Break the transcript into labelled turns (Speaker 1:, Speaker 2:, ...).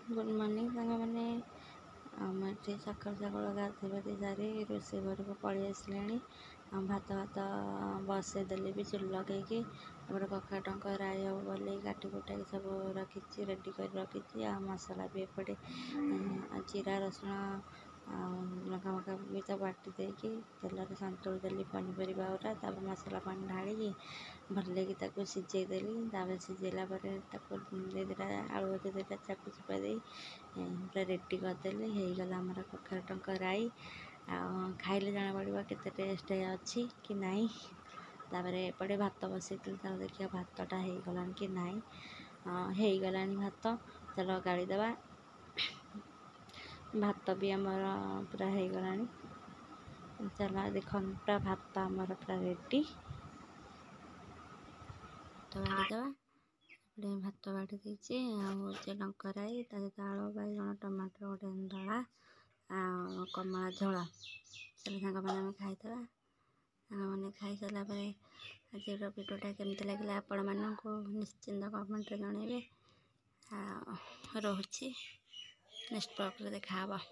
Speaker 1: Good morning ସାଙ୍ଗମାନେ। ଆଉ ମୁଁ ଏଠି ସକାଳୁ ସକାଳୁ ଗାଧୋଇ ପାଧୋଇ ସାରି ରୋଷେଇ ଘରକୁ ପଳେଇ ଆସିଲିଣି। ଆଉ ଭାତ ବସେଇଦେଲି ବି ଚୁଲି ଲଗେଇକି। ତାପରେ କଖାରୁ ଡଙ୍କ ରାଇ ହେବ ବୋଲି କାଟି କୁଟାକି ସବୁ ରଖିଛି, ରେଡ଼ି କରି ରଖିଛି। ଆଉ ମସଲା ବି ଏପଟେ ଜିରା, ରସୁଣ ଆଉ ଲଙ୍କା ମଙ୍କା ବି ତ ବାଟି ଦେଇକି ତେଲରେ ସନ୍ତୁଳି ଦେଲି ପନିପରିବା ଗୁରା। ତାପରେ ମସଲା ପାଣି ଢାଳିକି ଭଲକି ତାକୁ ସିଝେଇ ଦେଲି। ତାପରେ ସିଝେଇଲା ପରେ ତାକୁ ଦୁଇଟା ଆଳୁ ଦୁଇଟା ଚାପି ଚୁପା ଦେଇ ପୁରା ରେଡ଼ି କରିଦେଲି। ହେଇଗଲା ଆମର କଖାରୁ ଡଙ୍କ ରାଇ। ଆଉ ଖାଇଲେ ଜଣାପଡ଼ିବ କେତେ ଟେଷ୍ଟ ଅଛି କି ନାହିଁ। ତାପରେ ଏପଟେ ଭାତ ବସେଇଥିଲି, ତାକୁ ଦେଖିବା ଭାତଟା ହେଇଗଲାଣି କି ନାହିଁ। ହେଇଗଲାଣି ଭାତ, ଚାଲ ଗାଳିଦେବା। ଭାତ ବି ଆମର ପୁରା ହେଇଗଲାଣି। ଚାଲ ଦେଖନ୍ତୁ, ପୁରା ଭାତ ଆମର ପୁରା ରେଡ଼ି। ଭାତ ବାଢ଼ିଦେବା। ଏପଟେ ଭାତ ବାଢ଼ି ଦେଇଛି। ଆଉ ହେଉଛି ଡଙ୍କ ରାଇ, ତା ସହିତ ଆଳୁ, ବାଇଗଣ, ଟମାଟର ଗୋଟେ ଦଳା ଆଉ କମଳା ଝୋଳ। ଚାଲ ସାଙ୍ଗମାନେ, ଆମେ ଖାଇଦେବା। ସାଙ୍ଗମାନେ, ଖାଇସାରିଲା ପରେ ଆଜିର ଭିଡ଼ିଓଟା କେମିତି ଲାଗିଲା ଆପଣମାନଙ୍କୁ ନିଶ୍ଚିନ୍ତ କମେଣ୍ଟରେ ଜଣାଇବେ। ଆଉ ରହୁଛି, ନେକ୍ସଟ ବ୍ଲଗ୍ରେ ଦେଖାହେବ।